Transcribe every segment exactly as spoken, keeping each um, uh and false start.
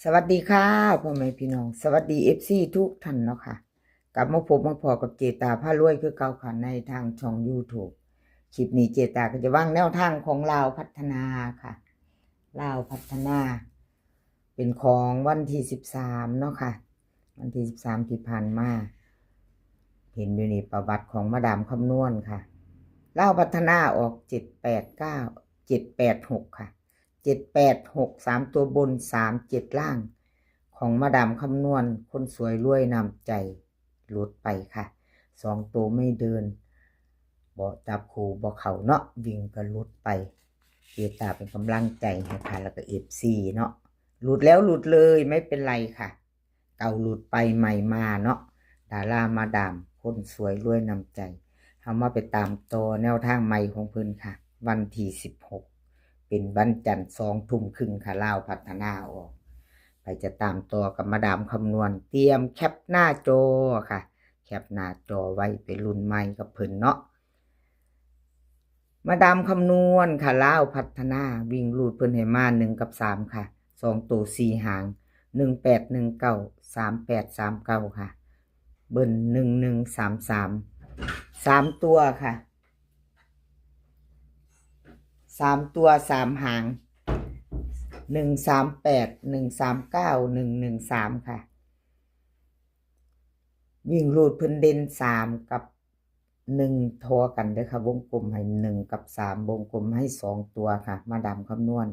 สวัสดีค่ะพ่อแม่พี่น้อง สวัสดี เอฟซี ทุกท่านเนาะค่ะ กลับมาพบมาพ้อกับเจตาพารวยคือเก่าค่ะ ในทางช่อง YouTube คลิปนี้เจตาก็จะวางแนวทางของลาวพัฒนาค่ะ ลาวพัฒนา เป็นของวันที่สิบสามเนาะค่ะ วันที่สิบสามที่ผ่านมา เห็นอยู่นี่ประวัติของมาดามคำนวณค่ะ ลาวพัฒนาออก เจ็ดแปดเก้า เจ็ดแปดหก ค่ะ เจ็ดแปดหก สามตัวบน สามเจ็ด ล่าง ของมาดามคำนวณ คนสวยรวยน้ำใจ หลุดไปค่ะ สองตัวไม่เดิน บ่จับคู่บ่เข้าเนาะ วิ่งก็หลุดไป เจตาเป็นกำลังใจให้ค่ะ แล้วก็ เอฟซี เนาะ หลุดแล้วหลุดเลยไม่เป็นไรค่ะ เก่าหลุดไปใหม่มาเนาะ ดารามาดาม คนสวยรวยน้ำใจ เฮามาไปตามต่อแนวทางใหม่ของเพิ่นค่ะ วันที่สิบหก เป็นวันจันทร์ สองทุ่มครึ่งค่ะ ลาวพัฒนาออก ไปจะตามต่อกับมาดามคำนวณ เตรียมแคปหน้าจอค่ะ แคปหน้าจอไว้ไปลุ้นใหม่กับเพิ่นเนาะ มาดามคำนวณค่ะ ลาวพัฒนา วิ่งรูดเพิ่นให้มา หนึ่งกับสาม ค่ะ สองตัวสี่หาง หนึ่งแปดหนึ่งเก้า สามแปดสามเก้า ค่ะ เบิ้ล หนึ่งหนึ่งสามสาม สามตัวค่ะ สามตัวสามหาง หนึ่งสามแปด หนึ่งสามเก้า หนึ่งหนึ่งสาม ค่ะ วิ่งรูดเพิ่นเด่นสามกับหนึ่งทอกันเด้อค่ะ วงกลมให้หนึ่งกับสาม วงกลมให้สองตัวค่ะ มาดามคำนวณ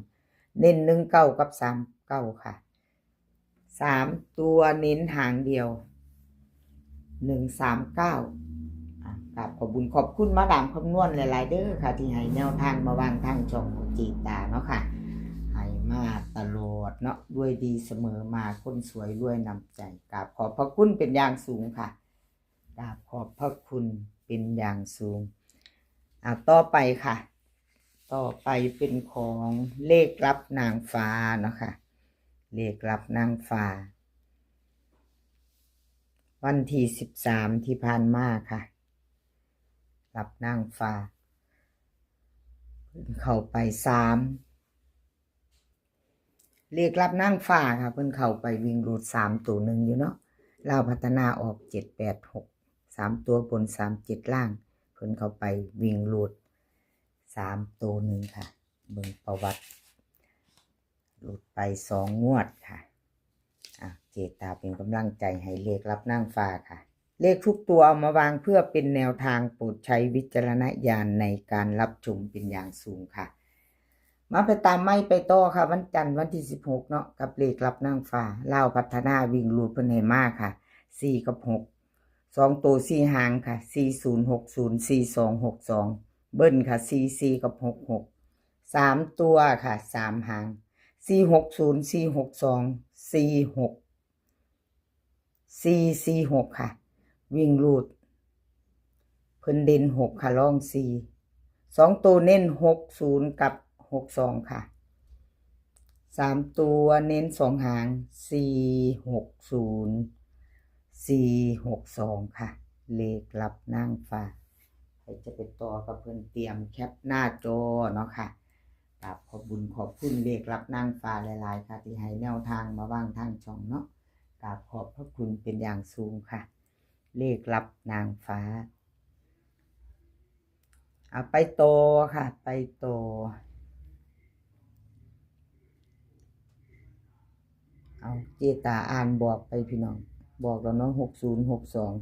เน้นหนึ่งเก้ากับสามเก้าค่ะ สามตัวเน้นหางเดียว หนึ่งสามเก้า อ่ะ กราบขอบบุญขอบคุณมาดามคำนวณหลายๆเด้อค่ะ ที่ให้แนวทางมาวางทางช่องของเจตาเนาะค่ะ ให้มาตลอดเนาะ ด้วยดีเสมอมา คนสวยรวยน้ำใจ กราบขอบพระคุณเป็นอย่างสูงค่ะ กราบขอบพระคุณเป็นอย่างสูง อ่ะ ต่อไปค่ะ ต่อไปเป็นของเลขลับนางฟ้าเนาะค่ะ เลขลับนางฟ้า วันที่สิบสามที่ผ่านมาค่ะ ลับนางฟ้า เพิ่นเข้าไปสาม เลขลับนางฟ้าค่ะ เพิ่นเข้าไปวิ่งรูดสามตัวหนึ่งอยู่เนาะ ลาวพัฒนาออก เจ็ดแปดหก สามตัวบน สามเจ็ด ล่าง เพิ่นเข้าไปวิ่งรูดสามตัวหนึ่งค่ะ เบิ่งประวัติ หลุดไปสองงวดค่ะ อ่ะ เจตาเป็นกำลังใจให้เลขลับนางฟ้าค่ะ เลขทุกตัวเอามาวางเพื่อเป็นแนวทาง โปรดใช้วิจารณญาณในการรับชมเป็นอย่างสูงค่ะ มาไปตามไม่ไปต่อค่ะ วันจันทร์วันที่สิบหกเนาะ กับเลขลับนางฟ้า ลาวพัฒนาวิ่งรูดเพิ่นให้มาค่ะ สี่กับหก สองตัวสี่หางค่ะ สี่ศูนย์หกศูนย์ สี่สองหกสอง เบิ้ลค่ะ สี่สี่กับหกหก สามตัวค่ะ สามหาง สี่หกศูนย์ สี่หกสอง สี่หก สี่สี่หกค่ะ วิ่งรูด เพิ่นเด่นหกค่ะ รองสี่ สองตัวเน้นหกศูนย์กับหกสองค่ะ สามตัวเน้นสองหาง สี่หกศูนย์ สี่หกสองค่ะ เลขลับนางฟ้า ใครจะไปต่อกับเพิ่นเตรียมแคปหน้าจอเนาะค่ะ กราบขอบบุญขอบคุณเลขลับนางฟ้าหลายๆค่ะ ที่ให้แนวทางมาวางทางช่องเนาะ กราบขอบพระคุณเป็นอย่างสูงค่ะ เลขลับนางฟ้า เอาไปต่อค่ะ ไปต่อ เอาเจตาอ่านบอกไปพี่น้อง บอกแล้วเนาะ หกศูนย์หกสอง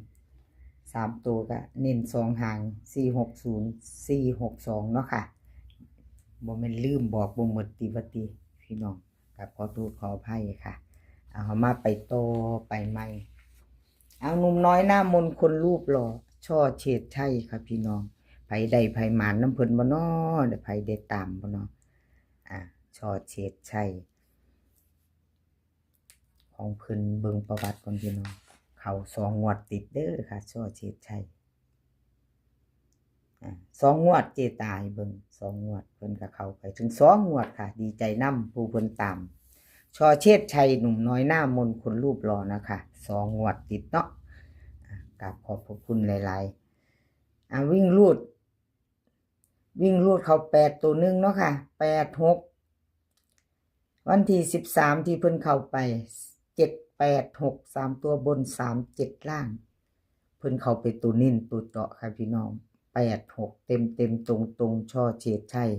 สามตัวก็เน้นสองหาง สี่หกศูนย์ สี่หกสอง เนาะค่ะ บ่แม่นลืมบอกบ่หมดติว่าติพี่น้อง ครับ ขอโทษขออภัยค่ะ เอามาไปต่อไปใหม่ เอาหนุ่มน้อยหน้ามนต์คนรูปหล่อ ช่อเฉดชัยค่ะพี่น้อง ไผได้ไผหมานนำเพิ่นบ่น้อ ได้ไผได้ตามบ่น้อ อ่ะ ช่อเฉดชัย ของเพิ่นเบิ่งประวัติก่อนพี่น้อง เข้าสองงวดติดเด้อค่ะ ช่อเฉดชัย อ่ะ สองงวดเจตาให้เบิ่ง สองงวด เพิ่นก็เข้าไปถึงสองงวดค่ะ ดีใจนำผู้เพิ่นตาม ช่อเฉดชัยหนุ่มน้อยหน้ามนต์คนรูปหล่อนะคะ สองงวดติดเนาะ อ่ะ กราบขอบพระคุณหลายๆ อ่ะ วิ่งรูด วิ่งรูดเข้าแปดตัวหนึ่งเนาะค่ะ แปดหก วันที่สิบสามที่เพิ่นเข้าไป เจ็ดแปดหก สามตัวบน สามเจ็ด ล่าง เพิ่นเข้าไปตัวเน้นตัวเจาะค่ะพี่น้อง แปดหก เต็มเต็มตรงตรงๆ ชอเชษชัย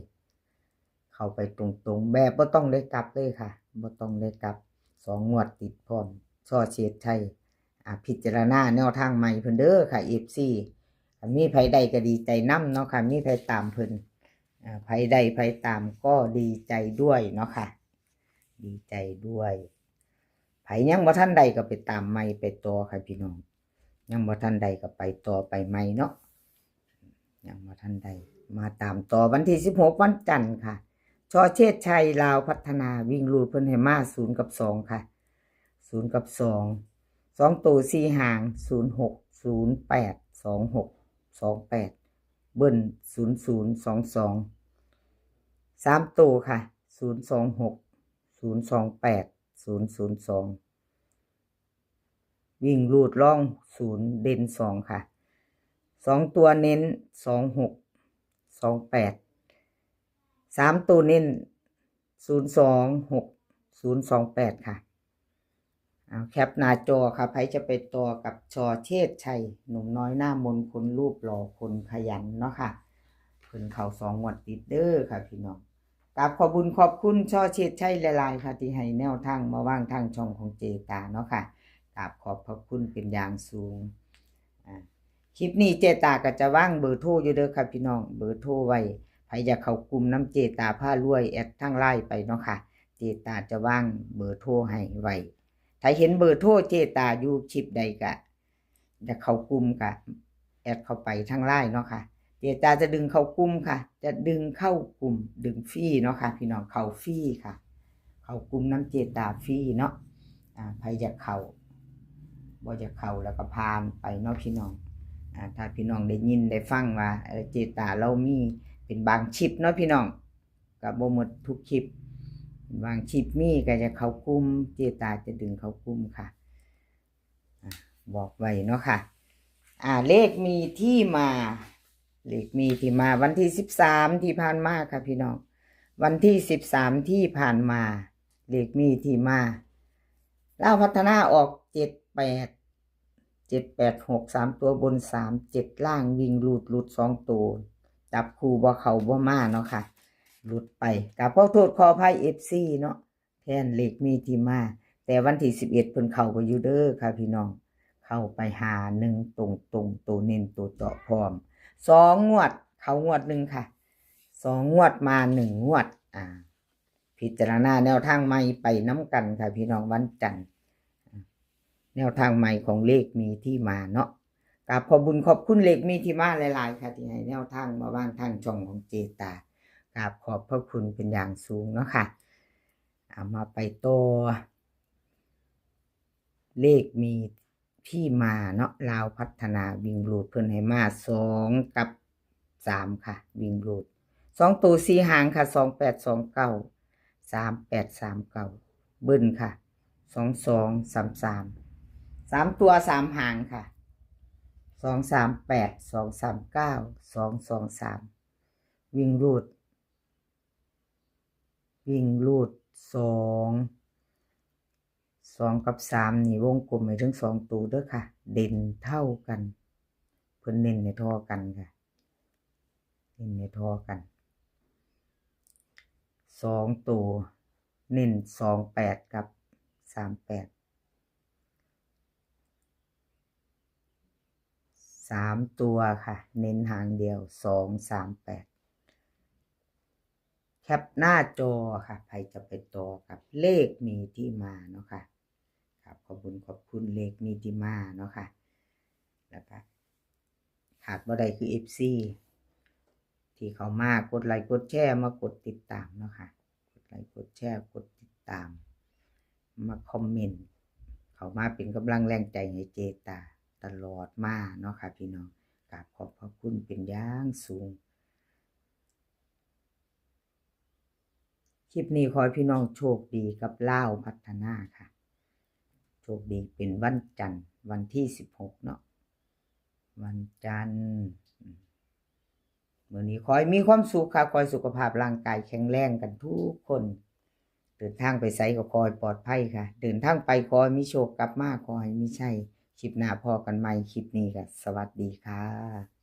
เข้าไปตรงๆ แบบบ่ต้องได้กลับเลยค่ะ บ่ต้องได้กลับ สองงวดติดพร้อม ชอเชษชัย อ่า พิจารณาแนวทางใหม่เพิ่นเด้อค่ะ เอฟซี คันมีไผได้ก็ดีใจนำเนาะค่ะ มีไผตามเพิ่น อ่า ไผได้ไผตามก็ดีใจด้วยเนาะค่ะ ดีใจด้วย ไผยังบ่ทันได้ก็ไปตามใหม่ไปต่อค่ะพี่น้อง ยังบ่ทันได้ก็ไปต่อไปใหม่เนาะ ยังบ่ทันได้ มาตามต่อวันที่สิบหก วันจันทร์ค่ะ ชอเชษชัย ลาวพัฒนา วิ่งรูดเพิ่นให้มา ศูนย์ กับ สอง ค่ะ ศูนย์ กับ สอง สอง ตัว สี่ หาง ศูนย์ หก ศูนย์ แปด สอง หก สอง แปด เบิ้ล ศูนย์ ศูนย์ สอง สอง สาม ตัวค่ะ ศูนย์ สอง หก ศูนย์ สอง แปด ศูนย์ ศูนย์ สอง วิ่งรูดร่อง ศูนย์ เด่น สอง ค่ะ สอง ตัวเน้น สอง หก สอง แปด สาม ตัวเน้น ศูนย์ สอง หก ศูนย์ สอง แปด ค่ะ เอาแคปหน้าจอค่ะ ไผจะไปต่อกับชอเชษชัย หนุ่มน้อยหน้ามน คนรูปหล่อ คนขยันเนาะค่ะ เพิ่นเข้าสองงวดติดเด้อค่ะพี่น้อง กราบขอบบุญขอบคุณชอเชษชัยหลายๆ ค่ะ ที่ให้แนวทางมาวางทางช่องของเจตาเนาะค่ะ กราบขอบพระคุณเป็นอย่างสูง อ่า คลิปนี้เจตาก็จะวางเบอร์โทรอยู่เด้อค่ะพี่น้อง เบอร์โทรไว้ ไผอยากเข้ากลุ่มนำเจตาพารวย แอดทางไลน์ไปเนาะค่ะ เจตาจะวางเบอร์โทรให้ไว้ ถ้าเห็นเบอร์โทรเจตาอยู่คลิปใดก็ อยากเข้ากลุ่มก็แอดเข้าไปทางไลน์เนาะค่ะ เจตาจะดึงเข้ากลุ่มค่ะ จะดึงเข้ากลุ่ม ดึงฟรีเนาะค่ะ พี่น้อง เข้าฟรีค่ะ เข้ากลุ่มนำเจตาฟรีเนาะ อ่า ไผอยากเข้า บ่อยากเข้าแล้วก็ผ่านไปเนาะพี่น้อง อ่า ถ้าพี่น้องได้ยินได้ฟังว่า เออ เจตาเรามีเป็นบางคลิปเนาะพี่น้อง ก็บ่หมดทุกคลิป บางคลิปมีก็จะเข้ากลุ่ม เจตาจะดึงเข้ากลุ่มค่ะ อ่ะ บอกไว้เนาะค่ะ อ่า เลขมีที่มา เลขมีที่มา วันที่สิบสามที่ผ่านมาค่ะพี่น้อง วันที่สิบสามที่ผ่านมา เลขมีที่มา ลาวพัฒนาออก เจ็ดแปด เจ็ดแปดหก สามตัวบน สามเจ็ด ล่าง วิ่งรูด หลุดสองตัว จับคู่บ่เข้าบ่มาเนาะค่ะ หลุดไป กราบขอโทษขออภัย เอฟซี เนาะ แทนเลขมีที่มา แต่วันที่สิบเอ็ดเพิ่นเข้าไปอยู่เด้อค่ะพี่น้อง เข้าไปหาหนึ่งตรงๆ ตัวเน้นตัวเจาะพร้อม สองงวด เข้างวดหนึ่งค่ะ สองงวดมาหนึ่งงวด อ่า พิจารณาแนวทางใหม่ไปนำกันค่ะพี่น้อง วันจันทร์ แนวทางใหม่ของเลขมีที่มาเนาะ กราบขอบบุญขอบคุณเลขมีที่มาหลายๆ ค่ะ ที่ให้แนวทางมาวางทางช่องของเจตา กราบขอบพระคุณเป็นอย่างสูงเนาะค่ะ เอามาไปต่อ เลขมีที่มาเนาะ ลาวพัฒนา วิ่งรูดเพิ่นให้มา สอง กับ สาม ค่ะ วิ่งรูด สองตัว สี่ หางค่ะ สองแปด สองเก้า สามแปด สามเก้า เบิ้ลค่ะ สองสอง สามสาม สามตัว สาม หางค่ะ สองสามแปด สองสามเก้า สองสองสาม วิ่งรูด วิ่งรูด สอง สอง กับ สาม นี่วงกลมให้ถึงสองตัวเด้อค่ะ เด่นเท่ากัน เพิ่นเน้นให้เท่ากันค่ะ เน้นให้เท่ากัน สองตัว เน้น สองแปด กับ สามแปด สามตัวค่ะ เน้นหางเดียว สองสามแปด แคปหน้าจอค่ะ ไผจะไปต่อกับเลขมีที่มาเนาะค่ะ ครับ ขอบคุณ ขอบคุณเลขมีที่มาเนาะค่ะ แล้วก็ขาดบ่ได้คือ เอฟซี ที่เข้ามากดไลค์กดแชร์ มากดติดตามเนาะค่ะ กดไลค์กดแชร์ กดติดตาม มาคอมเมนต์ เข้ามาเป็นกำลังแรงใจให้เจตาตลอดมาเนาะค่ะพี่น้อง กราบขอบพระคุณเป็นอย่างสูง คลิปนี้ขอให้พี่น้องโชคดีกับลาวพัฒนาค่ะ โชคดีเป็นวันจันทร์ วันที่สิบหกเนาะ วันจันทร์ มื้อนี้ขอให้มีความสุขค่ะ ขอให้สุขภาพร่างกายแข็งแรงกันทุกคน เดินทางไปไสก็ขอให้ปลอดภัยค่ะ เดินทางไปขอให้มีโชค กลับมาขอให้มีชัย คลิปหน้าพ้อกันใหม่ คลิปนี้ก็สวัสดีค่ะ